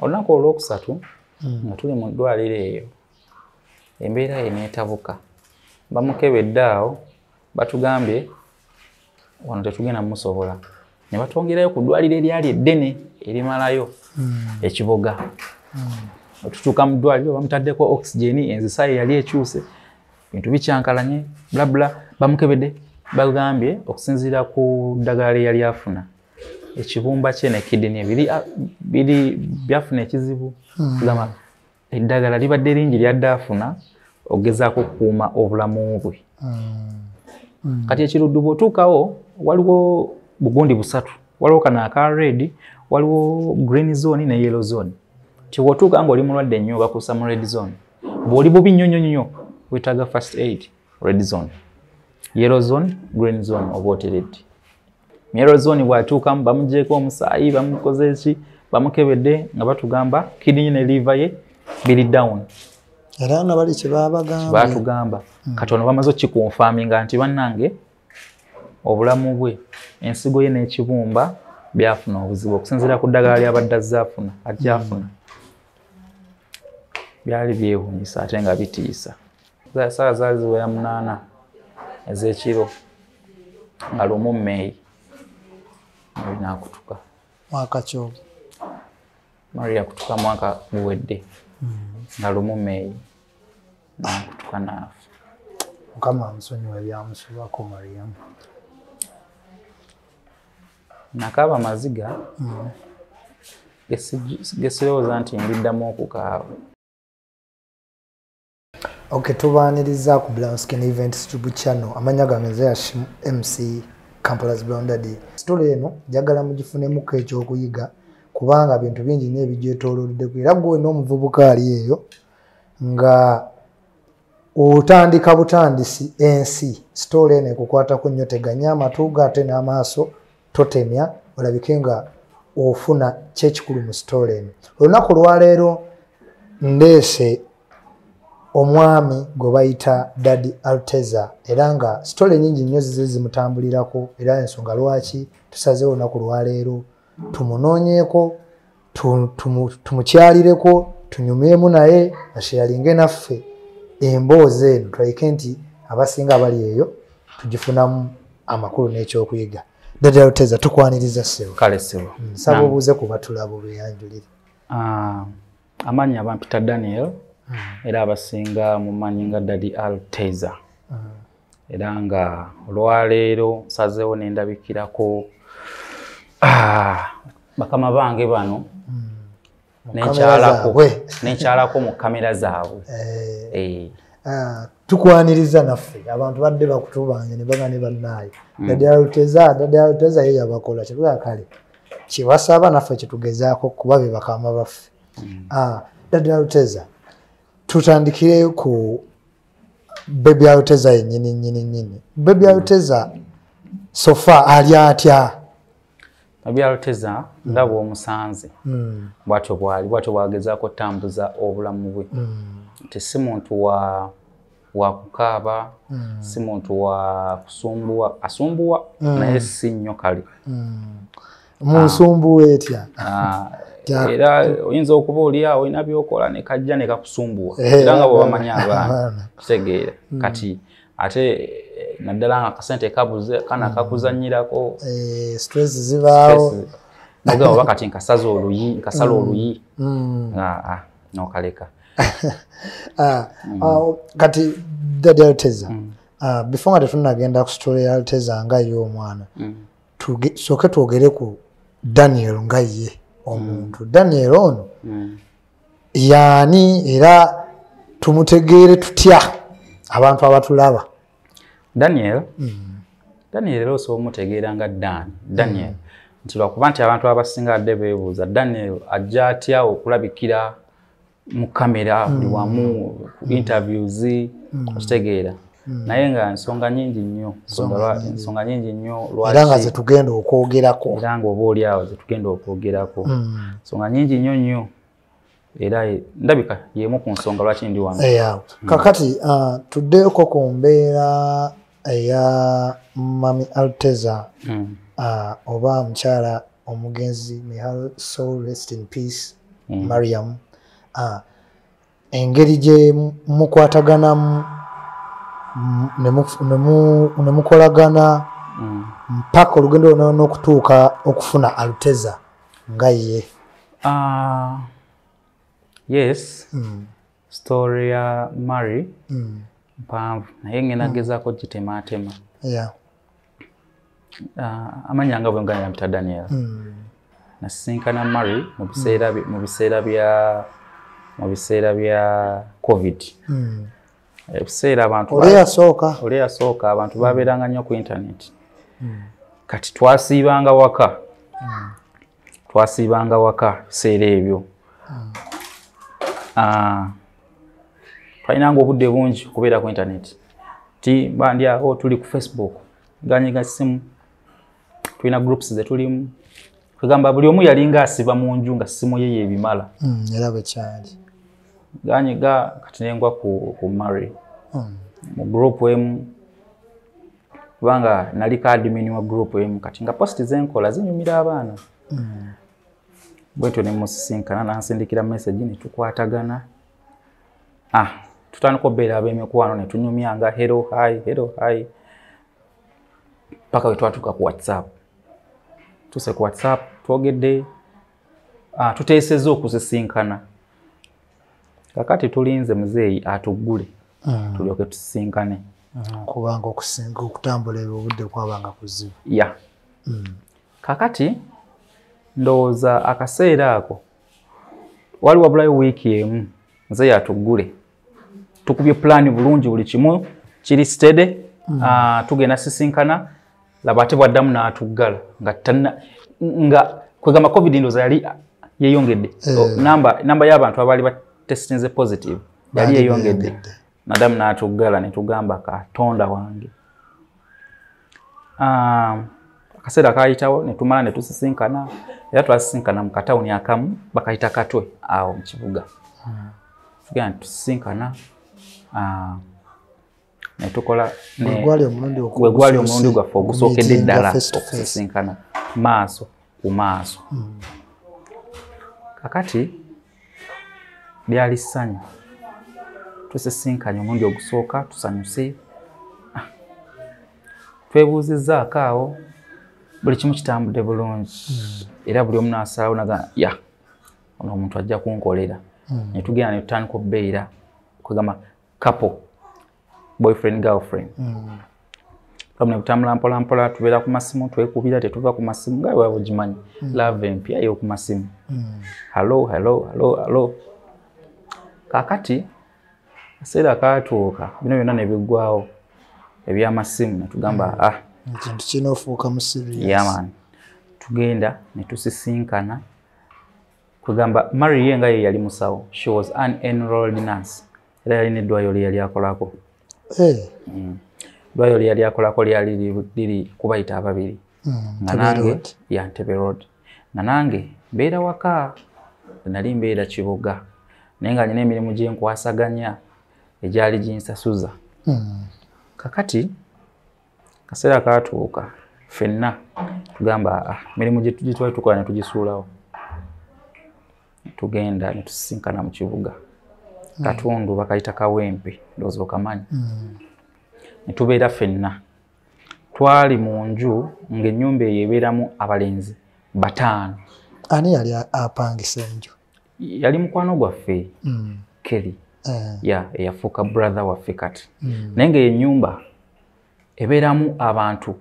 Olunaku olwokusatu nga tuli mu ddwaliro eyo, embeera ye neetabuka. Bamukebedde awo, batugambye wano tetugenda musobola, ne batwongerayo ku ddwaliro eryali eddene erimalayo ekiboga. Otutuuka mu ddwaliro bamutaddeko oxygen, enzisa ye yali ekyuse, bintu bikyankalanye blabla. Bamukebedde, bagambye okusinziira ku ddagala lye yali afuna, ekibumba kye ne kidney biri byafuna ekizibu. Kugamba eddagala libadde lingi lyadde afuna okugezaako okukuuma obulamu bwe. Kati ekiruddu bw'otuukawo waliwo bugundi busatu, waliwo kano aka red, waliwo green zone ne yellow zone. Ti bw'otuuka ng'oli mulwadde nnyo bakussa mu red zone, bw'oli bubi nnyo nnyo nnyo weetaaga first aid, red zone, yellow zone, green zone oba oteredde. Yellow zone bw'atuukamu bamuggyeeko omusaayi, bamukoze ki, bamukebedde nga batugamba kidney ne liver ye biri down. Era nga bali kye baabagambye. Batugamba katono bamaze okukikonfaminga nti bannange obulamu bwe, ensigo ye n'ekibumba byafuna obuzibu okusinziira ku ddagala ly'abadde azze afuna, agyafuna. Byali byewuunyisa ate nga bitiisa. Ssaawa zaali ziwera 8 ez'ekiro nga 1 May n'akutuka. Mwaka ki ogwo? Maria yakutuka mwaka guwedde nga 1 May n'akutuka n'afa. Mukama amusonyiwe ebyamusobako Mariam. Nakaaba amaziga gesirowooza nti ndiddamu okukaaba. Okay, tubaaniriza ku Brown Skin Events YouTube channel. Amanya gange nze Hashim MC Kampala's Brown Daddy. Story eno njagala mugifunemuko ekyokuyiga kubanga bintu bingi nnyo ebigyetooloddeko, era ggwe n'omuvubuka ali eyo nga otandika butandisi ensi, story eno ekukwatako nnyo. Teganya amatu go ate n'amaaso totemya, olabike nga ofuna kyekikulu mu story eno. Olunaku olwaleero ndeese omwami gwe bayita Daddy Alteza, era nga story nyingi nnyo zize zimutambulirako, era ensonga lwaki tusazeewo olunaku lwaleero tumunoonyeeko, tumukyalireko, tunyumyemu naye asharinge naffe emboozi eno, tulabike nti abasinga abali eyo tugifunamu amakulu n'ekyokuyiga. Daddy Alteza, tukwaniriza ssebo. Kale ssebo. Nsaba obuuze ku batulaba olweyanjulire. Amannya bampita Daniel, era abasinga mumanyi nga Daddy Alteza. Era nga olwaleero nsazeewo ne ndabikirako bakama bange bano, nenkyalako mu kamera zaabwe. Tukwaniriza naffe abantu badde bakutubanja ne baga ne bannaayo. Daddy Alteza, Daddy Alteza ye yabakola kyetugaa, kale kyebasaba naffe kyetugezaako kuba be bakama baffe. Daddy Alteza, tutandikire ku Baby Alteza yennyini nnyini nnyini. Baby Alteza so far ali atya? Baby Alteza nga bw'omusanze bw'atyo bw'ali, bw'atyo bw'agezaako okutambuza obulamu bwe. Nti si muntu wa kukaaba, si muntu wa kusumbuwa, asumbuwa naye si nnyo kale. Munsumbuwa etya? Era oyinza okuba oli awo olina by'okola ne kajja ne kakusumbuwa, era nga bw'obamanyi abaana kitegeera. Kati ate naddala nga akasente kabuze, kana kakuzannyirako. Stress zibaawo. Nogamba oba kati nkasaza oluyi, nkasala oluyi. N'okaleka. Kati Daddy Alteza, before nga tetunnagenda ku story ya Alteza nga ye omwana, tusooke twogere ku Daniel nga ye omuntu. Daniel ono yaani, era tumutegeere tutya abantu abatulaba? Daniel, Daniel era osobola omutegeera nga Dan, Daniel. Nti lwakuba nti abantu abasinga adde beebuuza Daniel ajja atya okulabikira mu kamera buli wamu, ku interviews, okitegeera. Naye nga nsonga nyingi nnyo, ensonga nyingi nnyo lwaki era nga ze tugenda okwogerako. Era nga oba oli awo ze tugenda okwogerako. Nsonga nyingi nnyo nnyo, era ndabika y'emu ku nsonga lwaki ndi wano. Kakati tuddeko ku mbeera eya Mami Alteza, oba mukyala omugenzi, may her soul rest in peace. Mariam. Engeri gye mukwataganamu ne mukolagana mpaka olugendo lwonna n'okutuuka okufuna Alteza nga ye. Yes. Story ya Mary mpanvu, naye ngenda gezaako gitemaatema. Amannya nga bwe ngamba mpita Daniel. Nasisinkana Mary mu biseera bya COVID. Ebiseera abantu oli yasooka abantu babeeranga nnyo ku internet. Kati twasiibanga waka. Twasiibanga waka biseera ebyo. Twalinanga obudde bungi okubeera ku internet. Ti bandi awo tuli ku Facebook, ganyiga simu, tulina groups ze tulimu. Kugamba buli omu yalinga asiba mu nju nga simu ye yebimala. Era bwe kyali. Ganyiga kati nengwa ku Mary. Mu group emu, kubanga nali ka admin wa group emu, kati nga post zenkola zinyumira abaana. Bwetyo ne musisinkana n'ansindikira message ne tukwatagana. Tutandika okubeera ab'emikwano ne tunyumyanga hello hi hello hi paka we twatuuka ku WhatsApp. Tuse ku WhatsApp twogedde, tuteesezza okusisinkana. Kakati tulinze muzeeyi atuggule tulyoke tusisinkane. Kubanga okutambula obudde kwabanga kuzibu. Yeah. Kakati ndowooza akaseera ako wali wabulayo wiiki emu muzeeyi atuggule. Tukubye pulaani bulungi, buli kimu kiri steady. Tugenda sisinkana, laba ate bwaddamu n'atuggala nga kwegamba COVID ndowooza yali yeeyongedde. Namba y'abantu abaali batestinze positive yali yeeyongedde. Naddamu n'atuggala ne tugamba Katonda wange. Akaseera kaayitawo ne tumala ne tusisinkana, era twasisinkana mu katawuni akamu bakayita Katwe awo mu kibuga. Tugenda ne tusisinkana, ne tukola gwe gwali omulundi gwaffe ogusookedde ddala okusisinkana maaso ku maaso. Kakati lyali ssanyu, tusisinkanye omulundi ogusooka, tusanyuse, twebuuzizzaako awo, buli kimu kitambudde bulungi. Era buli omu n'asalawo n'agamba ya ono omuntu ajja kunkolera. Ne tugenda ne tutandika okubeera kwegamba couple, boyfriend girlfriend. Ne butambula mpola mpola, tubeera ku masimu, twekubira, tetuva ku masimu nga bwe bugimanyi. Love empya ey'oku masimu. Hello hello hello hello. Kakati akaseera kaatuuka bino byonna ne biggwawo eby'amasimu, ne tugamba ekintu kirina ofuuka mu serious. Yeah man. Tugenda ne tusisinkana. Kugamba Mary ye nga ye yali musawo. She was an enrolled nurse. Era yalina eddwaliro lye yali akolako. Eddwaliro lye yali akolako lyali liri kubayita ababiri. Nga nange ya Entebbe Road. Nga nange mbeera waka, nali mbeera Kiboga. Naye nga nina emirimu gye nkwasaganya egyali ginsasuza. Kakati kaseera kaatuuka ffenna tugamba emirimu gye twali tukola ne tugisuulawo. Tugenda ne tusisinkana mu kibuga. Katundu bakayita Kawempe, ndowooza okamanyi. Ne tubeera ffenna. Twali mu nju ng'ennyumba eyo ebeeramu abalenzi 5. Ani yali apangisa enju? Yali mukwano gwaffe Kelly. Ya eyafuuka brother waffe kati. Naye ng'ennyumba ebeeramu abantu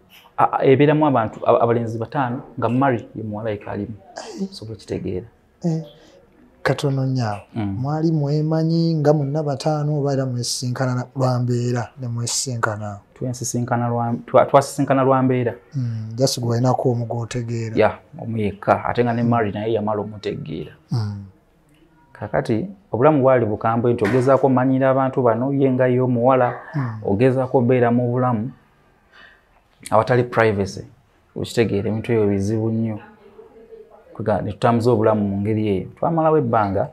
abalenzi 5 nga Mary ye muwala yekka alimu. Sobola okitegeera. Katono nnyo awo. Mwali mwemanyi nga mwenna 5 oba era mwesisinkana lwa mbeera ne mwesisinkana? Twasisinkana lwa mbeera. Just gwe walinako omu gw'otegeera. Ya, omu yekka, ate nga ne Mary naye yamala omutegeera. Kakati obulamu bwali bukambwe nti ogezaako omanyira abantu bano, ye nga ye omuwala, ogezaako obeera mu bulamu awatali privacy. Okitegeera ebintu ebyo bizibu nnyo. Ne tutambuza obulamu mu ngeri eyo. Twamalawo ebbanga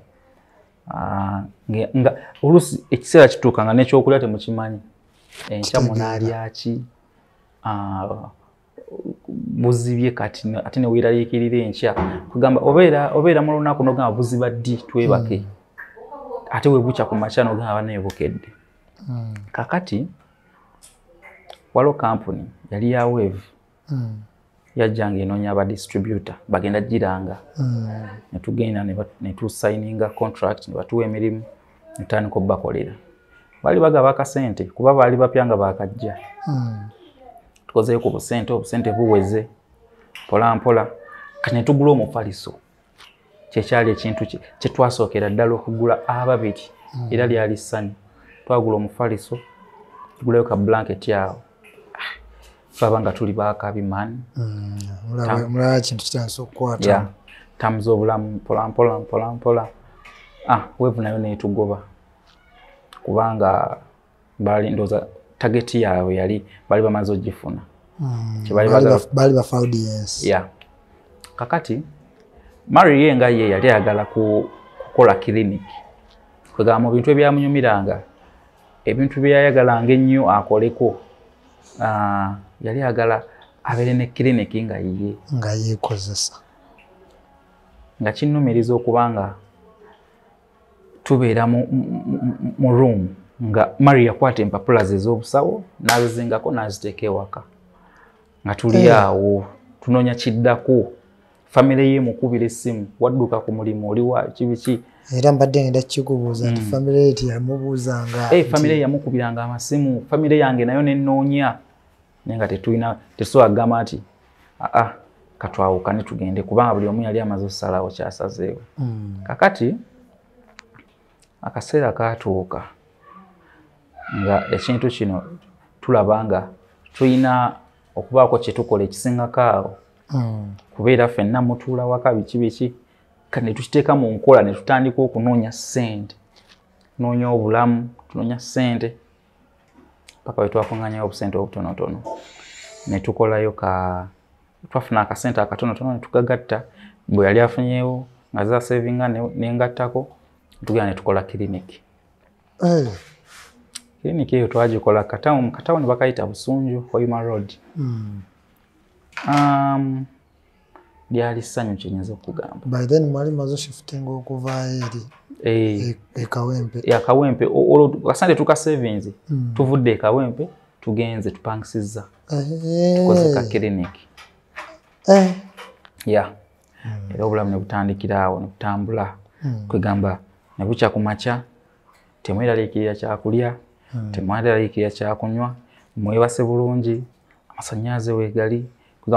nga oluusi ekiseera kituuka nga n'ekyokulya temukimanyi. Enkya munaalya ki? Buzibye kati ate ne weeraliikirira enkya kugamba obeera mu lunaku n'ogamba buziba ddi twebake ate we bukya ku makya n'ogamba bannaye bukedde. Kakati waliwo kampuni yali ya Wave yajjanga enoonya aba distributor bagenda giranga ne tugenda ne tusayininga contract ne batuwa emirimu ne tutandika obbakolera. Baali bagaba akasente kuba baali bapya nga baakajja. Tukozeeyo ku busente, obusente buweze mpola mpola kati ne tugula omufaliso. Kyekyali ekintu kye twasookera ddala okugula ababiri era lyali ssanyu. Twagula omufaliso, tugulayo ka blanket awo. Twaba nga tuli baakabi man. Mulaba kintu kitandise okukwata. Yeah. Tambuza obulamu mpola mpola mpola mpola. Wave nayo neetugoba kubanga baali ndowooza target yaabwe yali bali bamaze ogifuna. Baali bafa audience. Yeah. Kakati Mary ye nga ye yali ayagala kukola clinic. Kwegamba mu bintu ebyamunyumiranga ebintu bye yayagalanga ennyo akoleko yali ayagala abeere ne clinic nga yiye. Nga yeekozesa. Nga kinnumiriza okubanga tubeera mu room nga Mary yakwata empapula ze ez'obusawo n'azizingako n'aziteeka ewaka. Nga tuli awo tunoonya kiddako. Famire ye mukubira essimu wadduka ku mulimu oliwa kibiki. Era mbadde ngenda kikubuuza nti famire ye teyamubuuzanga. Famire ye yamukubiranga amasimu, famire yange nayo nennoonya naye nga tetulina tetusobola kugamba nti katwawukane tugende kubanga buli omu yali amaze okusalawo kyasazeewo. Kakati akaseera kaatuuka nga ekintu kino tulaba nga tulina okubaako kye tukola ekisingako awo. Kubeera ffenna mutuula waka biki biki kati ne tukiteeka mu nkola ne tutandika okunoonya ssente, tunoonya obulamu, tunoonya ssente paka bwe twakuŋŋaanyayo obusente obutonotono ne tukolayo twafuna akasente akatonotono ne tukagatta bwe yali afunyeewo nga zasevinga ne ngattako tugenda ne tukola kiriniki. Kiriniki eyo twagikola katawuni bakayita Busunju, Hoima Road. Lyali ssanyu kye nnyinza okugamba. By then mwali mumaze shifting okuva eri e Kawempe. Ya Kawempe olwo akasente tukasevinze tuvudde e Kawempe tugenze tupangisizza. Tukoze ka kiriniki. Yeah. Era obulamu ne butandikira awo ne butambula. Kwegamba ne bukya ku makya temweraliikirira kyakulya, temweraliikirira kyakunywa, mwebase bulungi, amasannyalaze weegali.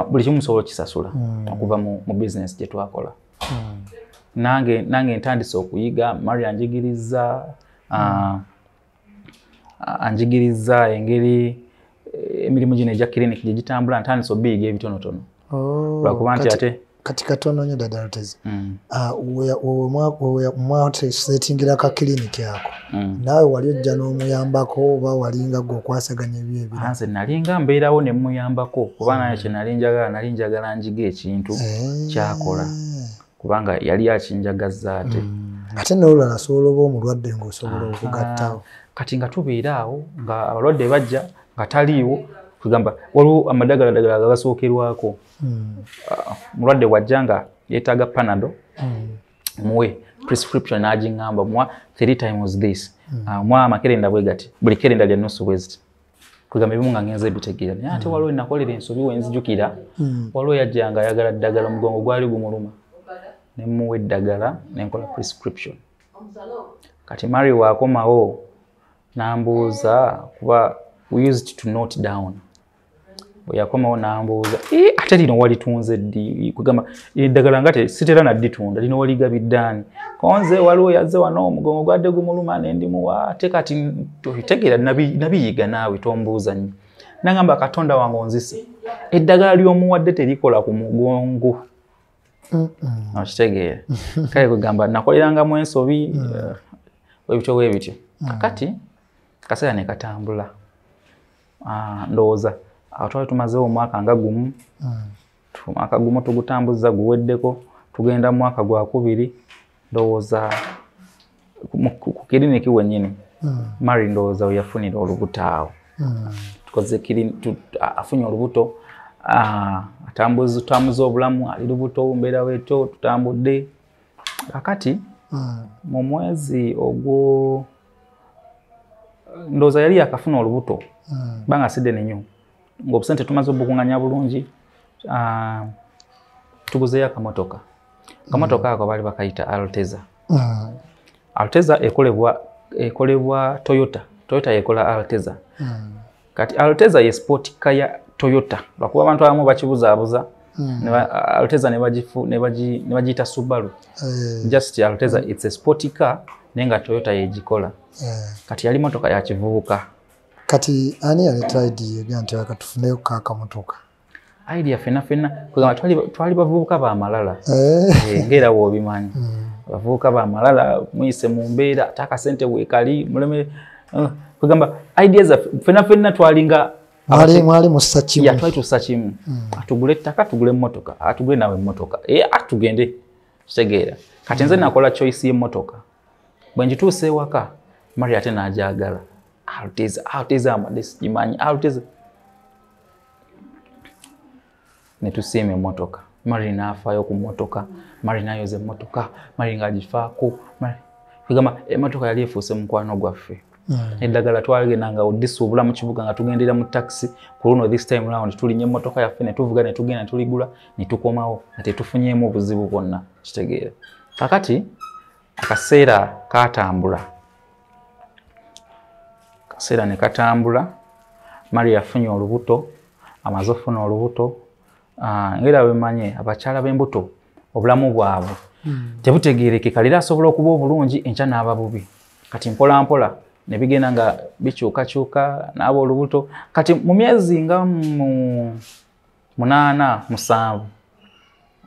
Buli kimu musobola okukisasula okuva mu business gye twakola. Nange ntandise okuyiga, Mary anjigiriza anjigiriza engeri emirimu gino egya clinic gye gitambula, ntandise obiyiga ebitonotono. Lwakuba nti ate kati katono nnyo ddala Lutezi. Mwasetingira ka clinic ako. Naawe wali ojja n'omuyambako oba walinga gwe okwasaganya ebyo ebirala? Nze nalinga mbeerawo ne mmuyambako kuba naye kye nali njagala njige ekintu kyakola kubanga yali akinjagazza ate. Ate n'olulala asobola oba omulwadde ng'osobola okugattawo. Kati nga tubeera awo nga abalwadde bajja nga taliiwo kugamba waliwo amadagaladagala agasookerwako. Mulwadde wajja nga yeetaaga Panadol muwe prescription n'agiŋŋamba muwa 3 times this muwa amakerenda bwe gati buli kerenda lya nusu bwe ziti kugamba ebimu nga ngenze bitegeera naye ate waliwo nakolera ensobi we nzijukira waliwo yajja nga ayagala ddagala omugongo gwali gumuluma ne mmuwa eddagala ne nkola prescription. Kati Mary waakomawo n'ambuuza kuba we used to note down. Bwe yakomawo n'ambuuza ate lino walitunze ddi kugamba eddagala nga sitera nadditunda lino waligabidde ani konze waliwo yazze wano omugongo gwadde gumuluma ne ndimuwa ate kati totegeera nabiyiga naawe tombuuza nnyo. Nangamba Katonda wange onzise eddagala ly'omuwadde terikola ku mugongo. Okitegeera kale kugamba nakolerangamu ensobi webityo webityo. Kakati kaseera ne katambula ndowooza awo twali tumazeewo omwaka nga gumu omwaka gumu tugutambuza guweddeko tugenda mu mwaka gwa kubiri ndowooza ku kiriniki wennyini Mary ndowooza we yafunira olubuto awo. Tukoze afunye olubuto Atambuza obulamu, ali lubuto, mbeera weto, tutambudde. Kakati mu mwezi ogwo ndowooza yali yakafuna olubuto, banga sidde nnyo, ng'obusente tumaze obukunganya bulungi, tuguzeyo akamotoka. Akamotoka ako baali bakayita Alteza. Alteza ekolebwa Toyota. Toyota yekola Alteza. Kati Alteza ye sport car ya Toyota. Lwakuba abantu abamu bakibuzaabuza, Alteza ne bagiyita Subaru. Just Alteza it's a sport car naye nga Toyota yegikola. Kati yali motoka ya kivubuka. Kati ani yaleeta idea egamba nti katufuneyo akamotoka? Idea fenna fenna kugamba twali bavubuka ba malala. Ng'era bw'obimanyi. Bavubuka ba malala muyise mu mbeera ate akasente weekali muleme kugamba idea zaffe fenna fenna twalinga mwali mussa kimu. Ya twali tussa kimu. Atugule ettaka, atugule emmotoka, atugule nawe emmotoka. Atugende kitegeera. Kati nze nakola choice y'emmotoka. Bwe ngituuse ewaka, Mary ate n'agyagala. Alteza amadde sigimanyi, Alteza. Ne tusiima emmotoka. Mary n'afaayo ku mmotoka, Mary n'ayoza emmotoka, Mary ng'agifaako. Kugamba emmotoka yali efuuse mukwano gwaffe. Eddagala twagendanga odisuubula mu kibuga nga tugendera mu taxi. Ku luno this time round tulinnya emmotoka yaffe ne tuvuga ne tugenda ne tuligula ne tukomawo nga tetufunyeemu obuzibu bwonna, kitegeera. Kakati akaseera kaatambula. Akaseera ne katambula, Mary yafunye olubuto, amaze okufuna olubuto. Ng'era bwe abakyala b'embuto obulamu bwabwe tebutegeerekeka, leero asobola okuba obulungi enkya n'aba bubi. Kati mpola mpola ne bigenda nga bikyukakyuka n'aba olubuto. Kati mu myezi nga 8 7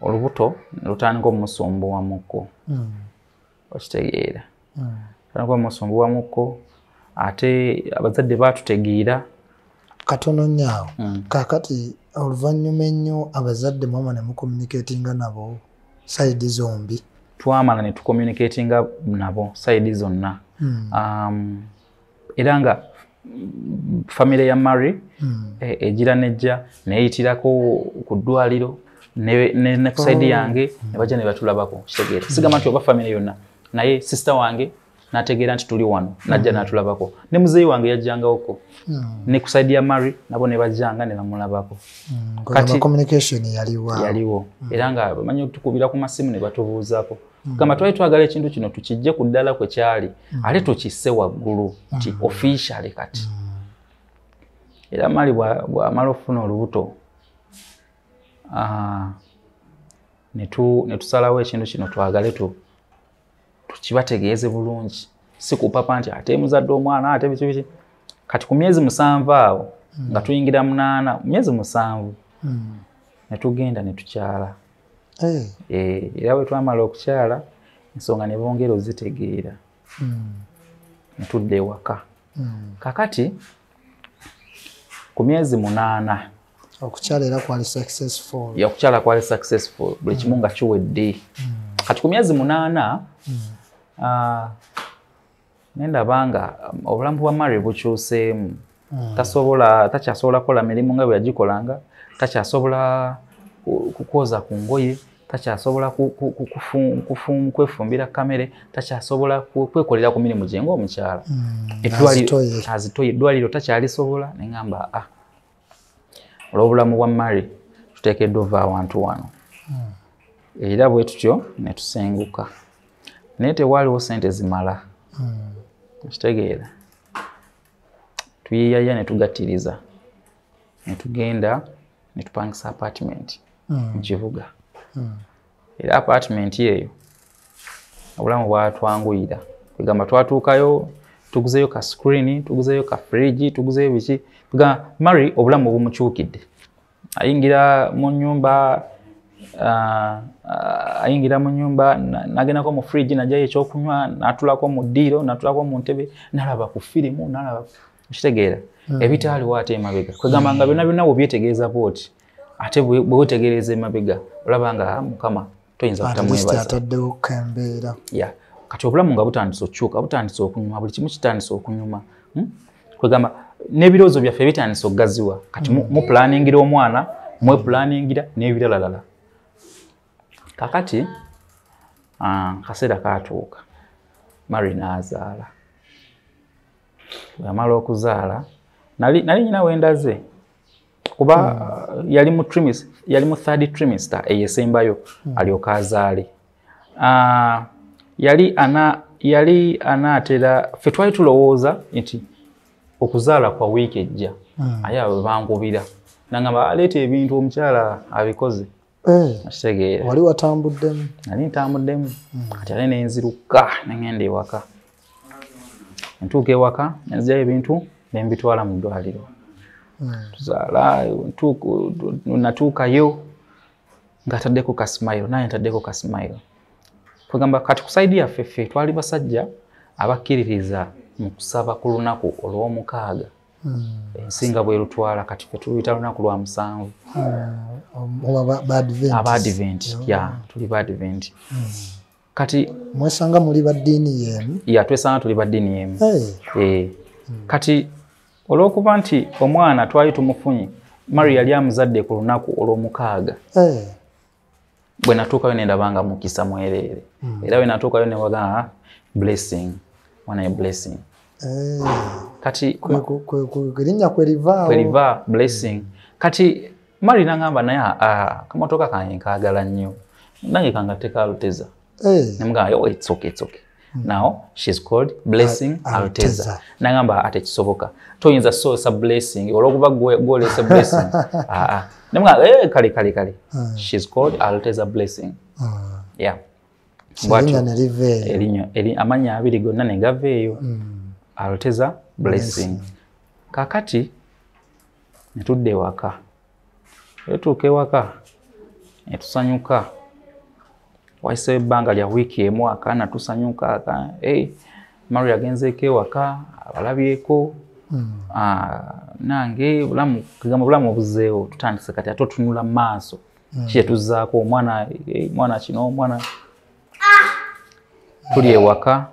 olubuto ne lutandika omusumbuwamukko. Okitegeera. Lutandika omusumbuwamukko, ate abazadde baatutegeera. Katono nnyo awo. Kaakati oluvannyuma ennyo abazadde mwamala ne mucommunicatinga nabo sayidi zombi? Twamala ne tucommunicatinga nabo sayidi zonna. Era nga famire ya Mary egira nejja neeyitirako ku ddwaliro ne ku sayidi yange ne bajja ne batulabako, kitegeera. Sigamba nti oba famire yonna, naye sister wange n'ategeera nti tuli wano, n'ajja n'atulabako. Ne muzeeyi wange yajjangawoko. Ne ku sayidi ya Mary nabo ne bajjanga ne bamulabako. Kati communication yaliwo. Yaliwo. Era nga bamanyi otukubira ku masimu ne batubuuzaako. Kugamba twali twagala ekintu kino tukijje ku ddala kwe kyali, ate tukisse waggulu nti officially kati. Era Mary bw'amala okufuna olubuto, ne tusalawo ekintu kino twagale tukibategeeze bulungi. Si kupapa nti ate muzadde omwana ate biki biki. Kati ku myezi 7 awo nga tuyingira 8, myezi 7 ne tugenda ne tukyala. Era bwe twamala okukyala ensonga ne bongera ozitegeera. Ne tudda ewaka. Kakati ku myezi 8 okukyala era kwali successful. Ya okukyala kwali successful, buli kimu nga kiwedde. Kati ku myezi 8 nendaba nga obulamu bwa Mary bukyuseemu. Takyasobola kukola mirimu nga bwe yagikolanga, takyasobola kukwoza ku ngoye, takyasobola kwefumbira kamere, takyasobola kwekolera ku mirimu gye ng'omukyala. Azitoye, eddwaliro takyalisobola. Ne ŋŋamba olw'obulamu bwa Mary tuteekeddwa ova awantu wano. Era bwe tutyo ne tusenguka. Naye tewaaliwo ssente zimala. Okitegeera. Tuyiiyayiya ne tugattiriza. Ne tugenda ne tupangisa apartment mu kibuga. Era apartment eyo obulamu bwatwanguyira. Kugamba twatuukayo, tuguzeyo ka screen, tuguzeyo ka fridge, tuguzeyo biki. Kugamba Mary obulamu bumukyukidde. Ayingira mu nnyumba, n'agendako mu fridge n'aggyayo ekyokunywa, n'atulako mu ddiiro, n'atulako mu ntebe, n'alaba ku firimu, n'alaba, okitegeera. Ebitaaliwo ate emabega. Kwegamba nga byonna byonna bw'obyetegereza bw'oti, ate bwe weetegereza emabega olaba nga Mukama toyinza kutamwebaza. Ataddewo embeera. Kati obulamu nga butandise okukyuka, butandise okunyuma, buli kimu kitandise okunyuma. Kwegamba n'ebirowoozo byaffe bitandise okugaziwa. Kati mu planningira omwana Mwe planningira n'ebiralala. Kakati kaseera katuuka. Mary n'azaala. Bw'amala okuzaala nali nnyina wendaze kuba yali mu trimester, yali mu third trimester eyesembayo alyoka azaale. Yali anaatera ffe twali tulowooza nti okuzaala kwa wiiki ejja. Aye abo bankubira nangamba aleeta ebintu omukyala abikoze. Akitegeera. Wali watambuddemu? Nali ntambuddemu. Kati ate ne nziruka ne ŋŋenda ewaka. Ntuuka ewaka ne nzigyayo ebintu ne mbitwala mu ddwaliro. Tuzaala natuukayo ng'ataddeko ka smile, nange ntaddeko ka smile. Kwegamba kati ku side yaffe ffe twali basajja abakkiririza mu kusaba ku lunaku olw'omukaaga. Ensi nga bw'erutwala kati ffe tuluyita lunaku lwa 7. Aba Advent, ya tuli ba Advent. Kati mwesanga muli ba ddiini y'emu? Ya, twesanga tuli ba ddiini y'emu. Kati olw'okuba nti omwana twali tumufunye, Mary yali amuzadde ku lunaku olw'omukaaga. Bwe natuukayo ne ndaba nga mukisa mwereere. Era bwe natuukayo ne wagamba blessing, mwana ye blessing. Kati erinnya kwe livaawo. Kwe liva blessing. Kati Mary n'angamba naye akamotoka kange nkaagala nnyo. Nange kangatteko Alteza. Ne mugamba oh, it's okay, it's okay. Now she's called Blessing Alteza. Nangamba ate kisoboka. Toyinza soosa Blessing olw'okuba gw'oleese Blessing. Ne mugamba kale kale kale. She's called Alteza Blessing. Yeah. Erinnya ne liva eyo. Erinnya amannya abiri gonna ne gava eyo. Alteza Blessing. Kakati ne tudda ewaka. Tutuuka ewaka ne tusanyuka. Wayiseewo ebbanga lya wiiki emu akaana tusanyuka. Mary agenzeeko ewaka abalabyeko. Nange bulamu kugamba bulamu obuzzeewo tutandise kati ate otunula mu maaso. Ki kyetuzzaako omwana mwana kino omwana. Tuli ewaka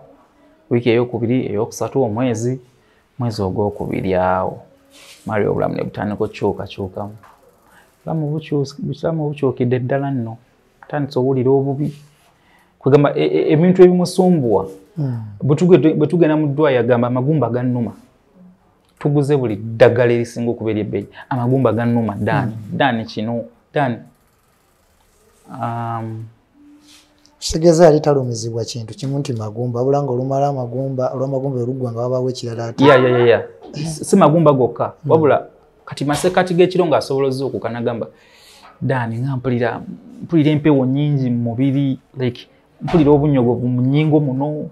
wiiki ey'okubiri ey'okusatu omwezi mwezi ogwokubiri awo Mary obulamu ne butandika okukyukakyukamu. Bulamu bukyukidde ddala nno. Atandise owulira obubi. Kwegamba ebintu ebimusumbuwa. Bwe tugenda mu ddwaliro agamba amagumba gannuma. Tuguze buli ddagala erisinga okuba ery'ebbeeyi. Amagumba gannuma Dani. Dani kino Dani. Kitegeeza yali talumizibwa kintu kimu nti magumba, wabula ng'olumala amagumba, olw'amagumba oluggwa nga wabaawo ekirala ate. Ya. Si magumba gokka, wabula kati masekkati g'ekiro ng'asobola ozuukuka n'agamba Dani nga mpulira empewo nnyingi mu mubiri, like mpulira obunnyogovu mu nnyingo muno,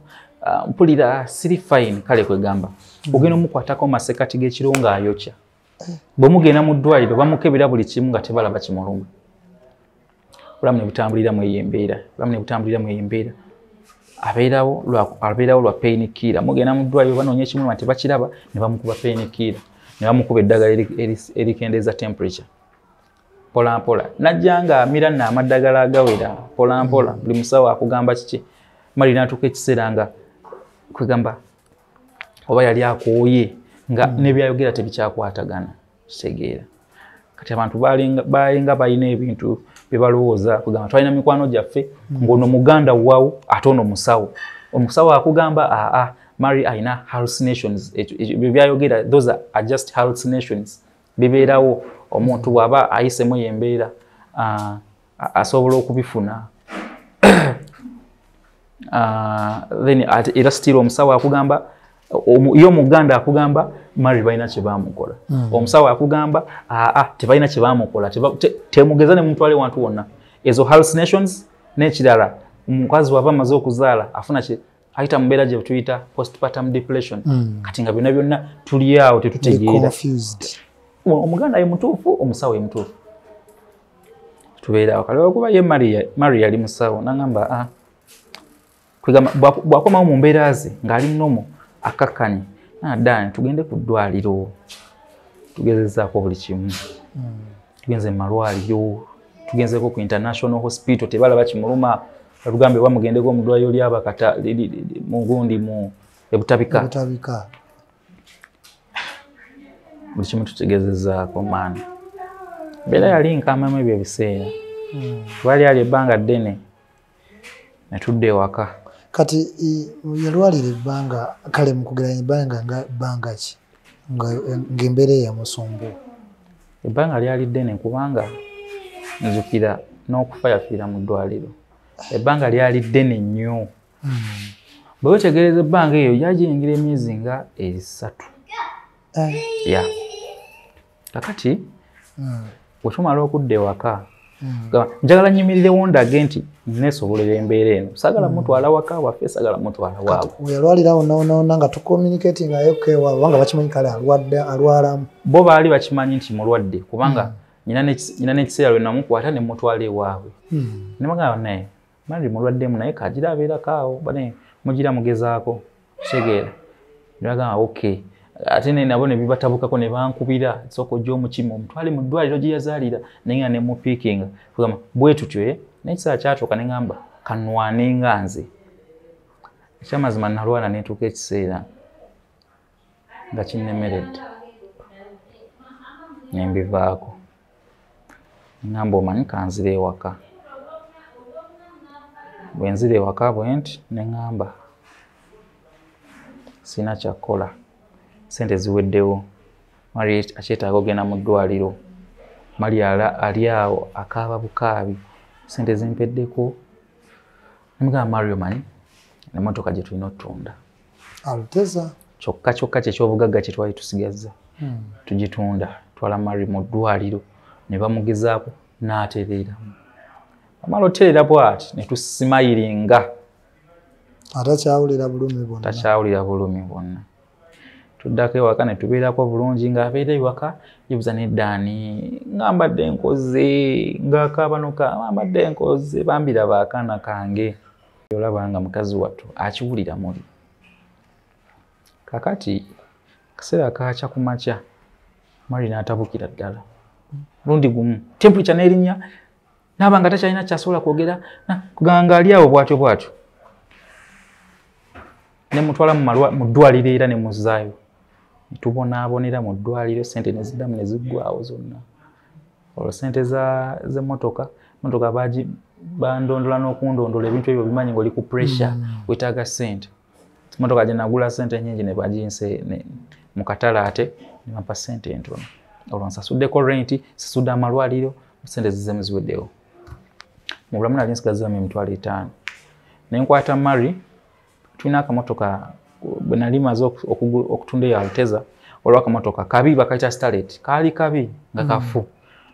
mpulira siri fine. Kale kwegamba ogenda omukwatako masekkati g'ekiro ng'ayokya. Bwe mugenda mu ddwaliro bamukebera buli kimu nga tebalaba kimuluma. Obulamu ne butambulira mu eyo embeera, obulamu ne butambulira mu eyo embeera. Abeerawo lwa pain killer. Mugenda mu ddwaliro banoonya ekimuluma tebakiraba ne bamukuba pain killer, ne bamukuba eddagala erikendeeza temperature. Mpola mpola najja nga amira nno amaddagala agawera mpola mpola. Buli musawo akugamba kiki. Mary n'atuuka ekiseera nga kwegamba oba yali akooye nga n'ebyayogera tebikyakwatagana. Kitegeera. Kati abantu balinga balina ebintu bye balowooza. Kugamba twalina mikwano gyaffe ng'ono muganda waawo ate ono musawo. Omusawo akugamba aa Mary alina hallucinations. Ebyo byayogera those are just hallucinations. Bibeerawo omuntu bw'aba ayisemu eyo embeera asobola okubifuna. Then era still omusawo akugamba ye omuganda akugamba Mary balina kye baamukola. Omusawo akugamba aa tebalina kye baamukola, temugeza ne mumutwale wantu wonna. Ezo hallucinations. N'ekirala omukazi bw'aba amaze okuzaala afuna kye ayita mu mbeera gye tuyita postpartum depression. Kati nga byonna byonna tuli awo tetutegeera. Omuganda ye mutuufu, omusawo ye mutuufu. Tubeera awo. Kale olwokuba ye Mary yali musawo n'angamba kwegamba bw'akomawo mu mbeera ze ng'ali normal akakkanye. Dani tugende ku ddwaliro tugezezaako buli kimu. Tugenze mu malwaliro, tugenzeko ku international hospital tebalaba kimuluma. Batugambe oba mugendeko mu ddwaliro ly'Abakata mu gundi mu Ebutabika. Ebutabika. Buli kimu tukigezezaako maani. Mbeera yali nkambamu ebyo ebiseera. Lwali ali ebbanga ddene ne tudda ewaka. Kati yalwalira ebbanga, kale mukugeranya ebbanga nga bbanga ki ng'embeera eyamusumbuwa? Ebbanga lyali ddene kubanga nzukira n'okufa yafiira mu ddwaliro. Ebbanga lyali ddene nnyo. Bwe weetegereza ebbanga eyo lyagiyingira emyezi nga 3. Ya. Kakati bwe tumala okudda ewaka, njagala nnyimirirewo ndage nti neesobolera embeera eno. Saagala mutwala waka waffe, saagala mutwala waabwe. Yalwalira wonna nga tucommunicatingayo ewaabwe, kubanga bakimanyi kale alwadde, alwalamu. Bo baali bakimanyi nti mulwadde kubanga nyina n'ekiseera lwe namukwata ne mutwala ewaabwe. Ne bagamba naye Mary mulwaddemu naye kagira abeerako awo, bane mugira mugezaako kitegeera. Ne bagamba okay. Ate nabo ne bibatabukako ne bankubira sooka ojje omukima omutwale mu ddwaliro gye yazaalira, naye nga ne mupiikinga. Kugamba bwe tutyo n'ekiseera kyatuuka ne ŋŋamba kanwane nga nze. Ekyamazima nalwana ne ntuuka ekiseera nga kinnemeredde ne mbivaako. Ŋŋamba omanyi kanzire ewaka. Bwe nzira ewaka bwe nti ne ŋŋamba sirina kyakukola, ssente ziweddewo, Mary akyetaaga okugenda mu ddwaliro, Mary ali awo akaaba bukaabi, ssente zimpeddeko. Ne mugamba Mary omanyi emmotoka gye tulina okutunda. Alteza. Kyokka kyokka kye ky'obugagga kye twali tusigazza. Tugitunda, twala Mary mu ddwaliro ne bamugezaako n'atereeramu. Amala otereera bw'ati ne tusimayiringa. Atakyawulira bulumi bwonna. Takyawulira bulumi bwonna. Tuddako ewaka ne tubeerako bulungi ng'abeera ewaka yeebuuza neddaani nga mbadde nkoze ng'akaaba n'okaaba mbadde nkoze bambiraba akaana kange. Olaba nga mukazi wattu akiwulira muli. Kaakati akaseera kaakya ku makya Mary n'atabukira ddala. Mulundi gumu temperature n'erinnya n'aba nga takyalina ky'asobola kwogera kugamba ng'ali awo bw'atyo bw'atyo. Ne mutwala mu ddwaliro era ne muzzaayo. Ne tubonaabonera mu ddwaliro ssente ne ziddamu ne ziggwaawo zonna. Olwo ssente z'emmotoka, emmotoka bandondola n'okundondola ebintu ebyo obimanyi ng'oli ku pressure, weetaaga ssente. Emmotoka gye nagula ssente nnyingi ne baginse mu katale ate ne bampa ssente entono. Olwo nsasuddeko renti, nsasudde amalwaliro, ssente zizzeemu ziweddewo. Mu bulamu nali nsigazzaamu 50,000. Ne nkwata Mary, tulina akamotoka bwe nali maze okutunda eyo Alteza, waliwo akamotoka kabi bakayita Starlet, kaali kabi nga kafu.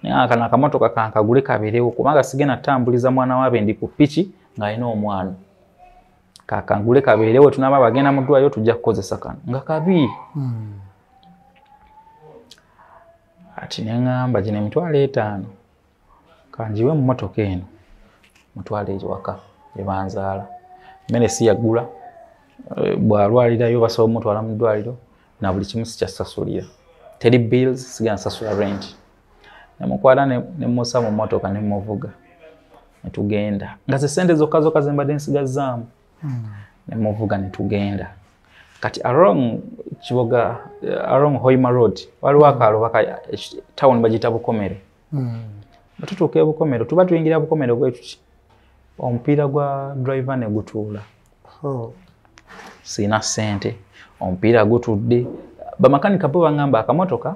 Naye kano akamotoka kankagule kabeerewo kubanga sigenda kutambuliza mwana waabe ndi ku ppiki ng'alina omwana. Kakangule kabeerewo tunaaba bagenda mu ddwaliro tujja kukozesa kano nga kabi. Ati ne ŋŋamba gino 50,000 kangiwe mu mmotoka eno mutwale ewaka gye banzaala. Emmere si yaggula, bw'alwalirayo basobola omutwala mu ddwaliro na buli kimu sikyasasulira. Teri bills, sigenda nsasula rent. Ne mukwata ne mmussa mu mmotoka ne mmuvuga ne tugenda. Nga ze ssente zokka zokka ze mbadde nsigazzaamu. Ne mmuvuga ne tugenda. Kati along Kiboga, along Hoima Road, waliwo akaalo town bagiyita Bukomero. Bwe tutuuka e Bukomero, tuba tuyingira Bukomero bwe tuti, omupiira gwa driver ne gutuula. Sirina ssente, omupiira gutudde. Bamakanika bo bangamba akamotoka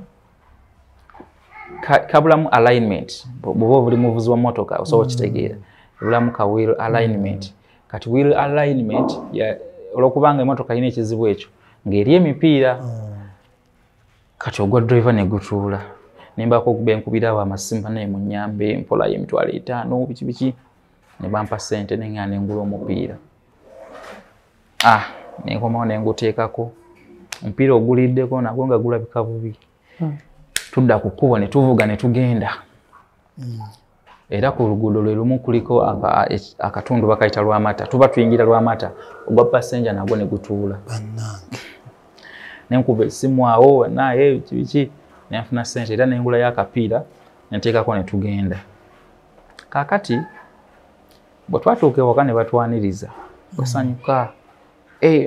kabulamu alignment. Bw'oba oli muvuzi wa mmotoka osobola okitegeera. Ebulamu ka wheel alignment. Kati wheel alignment olwokubanga emmotoka erina ekizibu ekyo ng'eri emipiira. Kati ogwa driver ne gutuula. Ne mbaako be nkubira awo amasimu naye munnyambe mpolayo 50,000 biki biki. Ne bampa ssente ne ŋŋenda ne ngula omupiira. Ne nkomawo ne nguteekako. Omupiira oguliddeko nagwo nga gulabika bubi. Tudda ku kkubo ne tuvuga ne tugenda. Era ku luguudo lwe lumu kuliko akatundu bakayita Lwamata. Tuba tuyingira Lwamata, ogwa passenger nagwo ne gutuula. Bannange. Ne nkuba essimu awo naye biki ne nfuna ssente era ne ngulayo akapiira ne nteekako ne tugenda. Kaakati bwe twatuuka ewaka ne batwaniriza, basanyuka.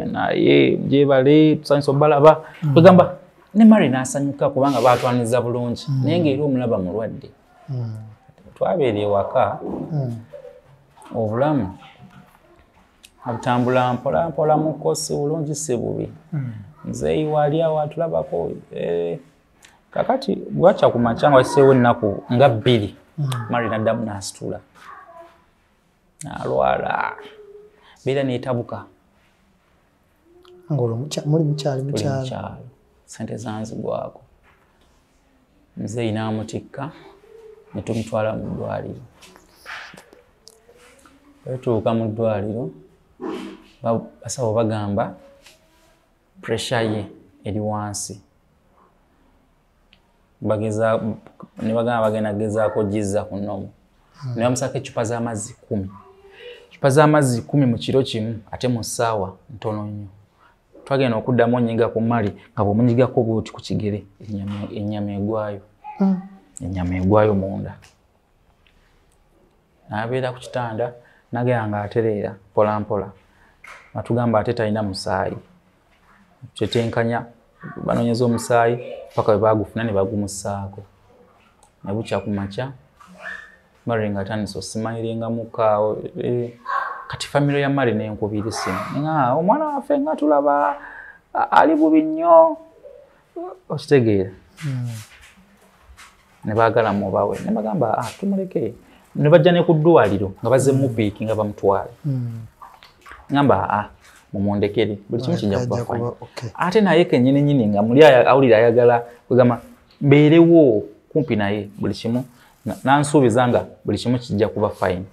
Naye gyebale tusanyusa obbalaba. Kwegamba ne Mary n'asanyuka kubanga baatwaniriza bulungi. Naye ng'era omulaba mulwadde. Twabeera ewaka, obulamu abutambula mpola mpola muko, si bulungi si bubi. Nzeeyi wali awo atulabako. Kakati bwakya ku makya nga wakiseewo ennaku nga 2, Mary n'addamu n'asitula n'alwala, mbeera neetabuka. Ng'olwo muli mukyali mukyalo. Mukyalo, sente zanzigwako. Nzeeyi n'amutikka ne tumutwala mu ddwaliro. Bwe tutuuka mu ddwaliro, basawo bagamba pressure ye eri wansi. Bageza ne bagamba bagenda gezaako gizza ku nnomo. Ne bamusako eccupa z'amazzi 10. Eccupa z'amazzi 10 mu kiro kimu ate mu ssaawa ntono nnyo. Twagenda okuddamu onyiga ku Mali nga bw'omunyigako bw'oti ku kigere ennyama egwayo. Ennyama egwayo munda. N'abeera ku kitanda n'agenda ng'atereera mpola mpola. Batugamba ate talina musaayi. Kyetenkanya banoonyeza omusaayi paka bwe baagufuna ne bagumussaako. Ne bukya ku makya Mary ng'atandise osimayiringamuko awo. Kati famire ya Mary n'enkubira essimu. Nga omwana waffe nga tulaba ali bubi nnyo. Okitegeera. Ne baagala mubawe. Ne bagamba tumuleke. Ne bajja ne ku ddwaliro nga bazze mupiiki nga bamutwale. Ngamba mumundekere buli kimu kijja kuba fine. Ate naye kennyini nnyini nga muli awulira ayagala kugamba mbeerewo kumpi naye buli kimu nansuubiza nga buli kimu kijja kuba fine.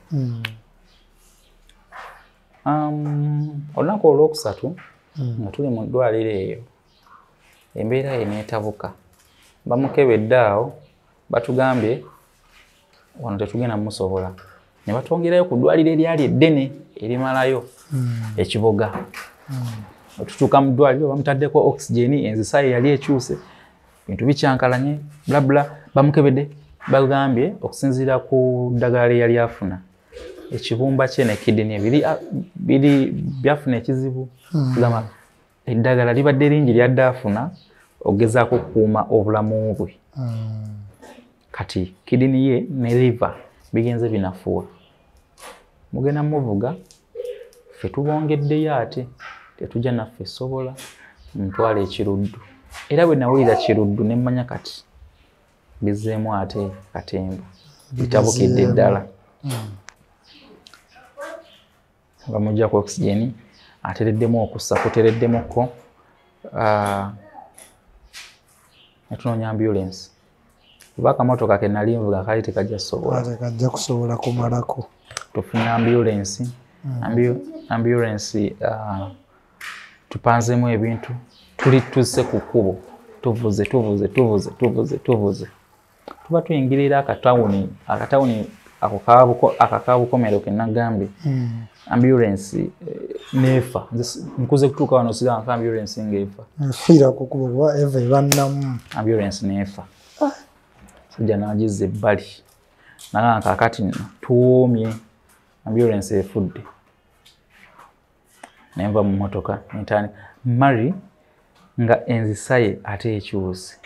Olunaku olwokusatu nga tuli mu ddwaliro eyo, embeera ye neetabuka. Bamukebedde awo batugambye wano tetugenda musobola. Ne batwongerayo ku ddwaliro eryali eddene erimalayo ekiboga. Otutuuka mu ddwaliro bamutaddeko oxygen, enzisa ye yali ekyuse, bintu bikyankalanye bla bla. Bamukebedde bagambye okusinziira ku ddagala lye yali afuna, ekibumba kye ne kidney biri byafuna ekizibu. Kugamba eddagala libadde lingi lyadde afuna okugezaako okukuuma obulamu bwe. Kati kidney ye ne liver bigenze binafuwa. Mugenda muvuga ffe tubongeddeyo ate tetujja naffe sobola mutwala ekiruddu. Era bwe nawulira kiruddu ne mmanya kati bizzeemu ate katemba bitabukidde ddala. Bamuggyako oxygen atereddemu okussa kutereddemukko. Ne tunoonya ambulance. Kuba akamotoka ke nali nvuga kaali tekajja kusobola. Tekajja kusobola kumalako. Tufuna ambulance. Ambulance tupanzeemu ebintu, tuli tuzze ku kkubo, tuvuze tuvuze tuvuze tuvuze tuvuze. Tuba tuyingirira akatawuni ako akakabukomero ke nagambye. Ambulance neefa. Nkuze kutuuka wano siga nka ambulance ng'efa. Nfiira ku kkubo kuba eva ebannamu. Ambulance neefa. Sajja n'agizza ebbali. Nagamba kaakati nno tuwoomye, ambulance efudde. Ne nva mu mmotoka ne ntandika. Mary nga enzisa ye ate ekyuse.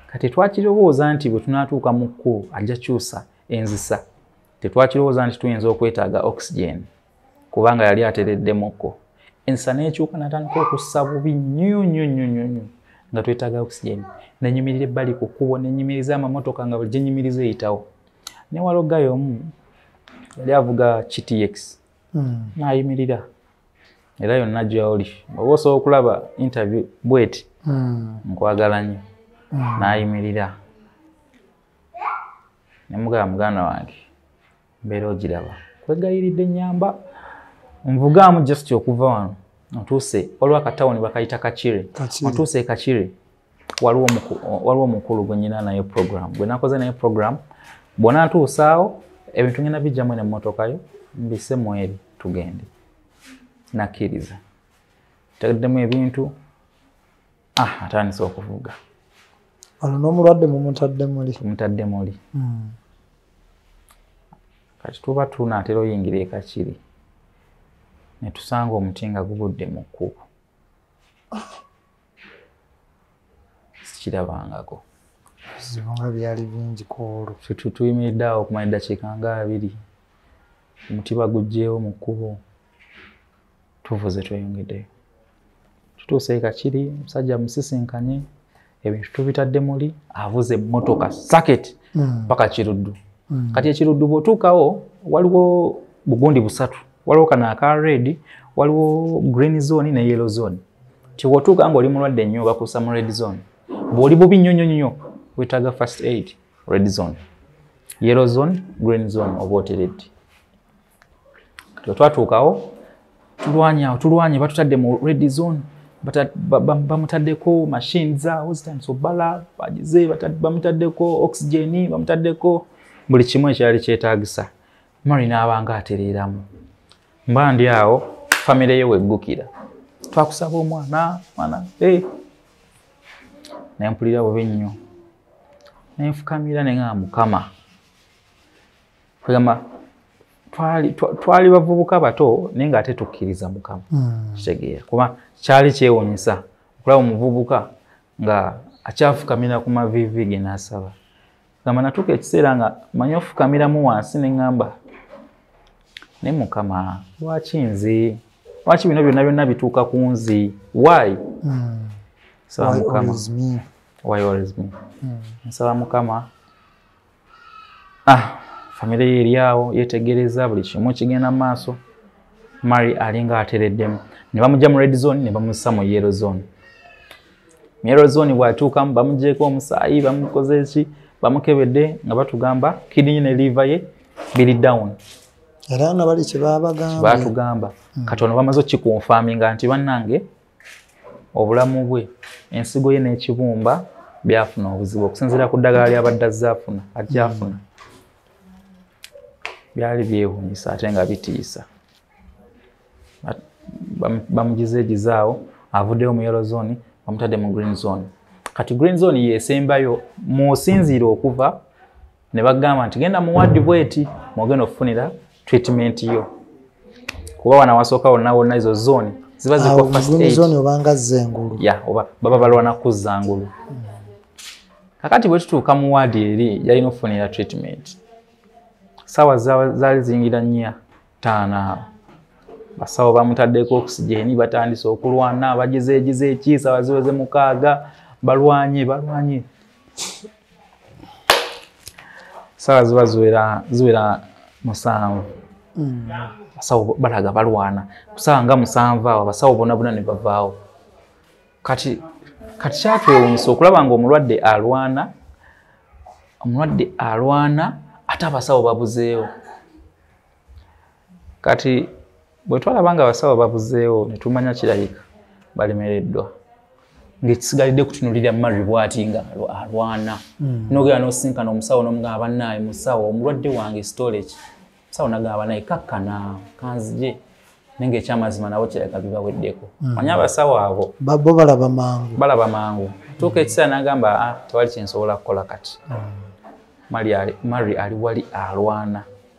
Kati twakirowooza nti bwe tunaatuuka mu kkubo ajja kyusa enzisa. Tetwakirowooza nti tuyinza okwetaaga oxygen kubanga yali atereddemukko. Enzisa n'ekyuka n'atandika okussa bubi nnyo nnyo nnyo nnyo nnyo nga twetaaga oxygen. Ne nnyimirira ebbali ku kkubo ne nnyimiriza amamotoka nga buli gye nnyimiriza eyitawo. Ne walogayo omu yali avuga GTX. N'ayimirira. Era yonna gy'oli. Oba osobola okulaba interview bw'eti. Nkwagala nnyo. N'ayimirira. Ne mugamba muganda wange mbeera ogiraba. Kwegayiridde nnyamba nvugaamu just okuva wano. Ntuuse waliwo akatawuni bakayita Kakire. Ntuuse e Kakire waliwo omukulu gwe nnyina naye program. Gwe nakoze naye program bw'onaatuusaawo ebintu ngenda bijjamu n'emmotoka yo mbisse mu eri tugende. Nakkiriza. Ntegeddemu ebintu atandise okuvuga. Wano n'omulwadde mumutadde muli. Tumutadde muli. Kati tuba tunaatera oyingira e Kakiri ne tusanga omuti nga gugudde mu kkubo. Sikirabangako. Bizibu nga byali bingi ku olwo. Tuyimiridde awo okumala eddakiika nga 2, omutiba guggyeewo mu kkubo, tuvuze tweyongeddeyo. Tutuuse e Kakiri, omusajja musisinkanye, ebintu tubitadde muli, avuze emmotoka saketi paka Kiruddu. Kati ekiruddu bw'otuukawo waliwo bugundi busatu, waliwo kano aka red, waliwo green zone ne yellow zone. Ti bw'otuuka ng'oli mulwadde nnyo bakussa mu red zone, bw'oli bubi nnyo nnyo nnyo weetaaga first aid, red zone, yellow zone, green zone oba oteredde. Kati twatuukawo tulwanye awo, tulwanye, batutadde mu red zone, bamutaddeko machines awo zitandise obbala, bagize bamutaddeko oxygen, bamutaddeko buli kimu ekyali kyetaagisa. Mary n'abanga atereeramu. Mba ndi awo famire ye weggukira, twakusaba omwana mwana ne mpulira bubi nnyo, ne nfukamira ne ŋŋamba Mukama. Kugamba twali bavubuka bato naye ng'ate tukkiriza Mukama. Kitegeera kuba kyali kyewuunyisa okulaba omuvubuka nga akyafukamira ku maviivi ge n'asaba. Gamba natuuka ekiseera nga manyi ofukamiramu wansi ne ŋŋamba naye Mukama lwaki nze, lwaki bino byonna byonna bituuka ku nze, why? Nsaba Mukama, why always me? Nsaba Mukama. Famire ye eri awo yeetegereza buli kimu kigenda mu maaso. Mary alinga atereddemu, ne bamuggya mu red zone ne bamussa mu yellow zone. Mu yellow zone bw'atuukamu bamuggyeeko omusaayi, bamukoze ki, bamukebedde nga batugamba kidney ne liver ye biri down. Era nga bali kye baabagambye. Baatugamba. Kati ono bamaze okukikonfaminga nti bannange obulamu bwe, ensigo ye n'ekibumba byafuna obuzibu okusinziira ku ddagala ly'abadde azze afuna, ajja afuna. Byali byewuunyisa ate nga bitiisa. Bamugizeegizaawo, avuddeyo mu yellow zone, bamutadde mu green zone. Kati green zone yeesembayo mw'osinziira okuva ne bagamba nti genda mu ward bweti mw'ogenda okufunira treatment yo, kuba wano awasooka wonna wonna ezo zone ziba zikuwa first aid. Zone obanga azza engulu. Ya, oba baba balwana kuzza ngulu. Kakati bwe tutuuka mu ward eri yalina okufunira treatment, saawa zaali ziyingira 4, 5 awo. Basawo bamutaddeko oxygen, batandise okulwana, bagizeegize eki, saawa ziweze 6, balwanye balwanye, saawa ziba ziwera 7. Basawo balaga balwana kusaawa nga 7 awo, abasawo bonna bonna ne bavaawo. Kati kyatwewuunyisa okulaba nga omulwadde alwana, omulwadde alwana ate abasawo babuzeewo. Kati bwe twalaba nga abasawo babuzeewo ne tumanya kirabika balemereddwa, ng'ekisigalidde kutunuulira Mary bw'ati nga alwana. N'ogenda n'osinkana omusawo n'omugamba bannaaye musawo omulwadde wange storage. Musawo n'agamba naye kakkana kanzije, naye ng'ekyamazima nabo kirabika bibaweddeko. Manyi abasawo abo bo balaba mangu. Balaba mangu. Tuuka ekiseera n'agamba tewali kye nsobola kukola kati. Mary ali wali alwana.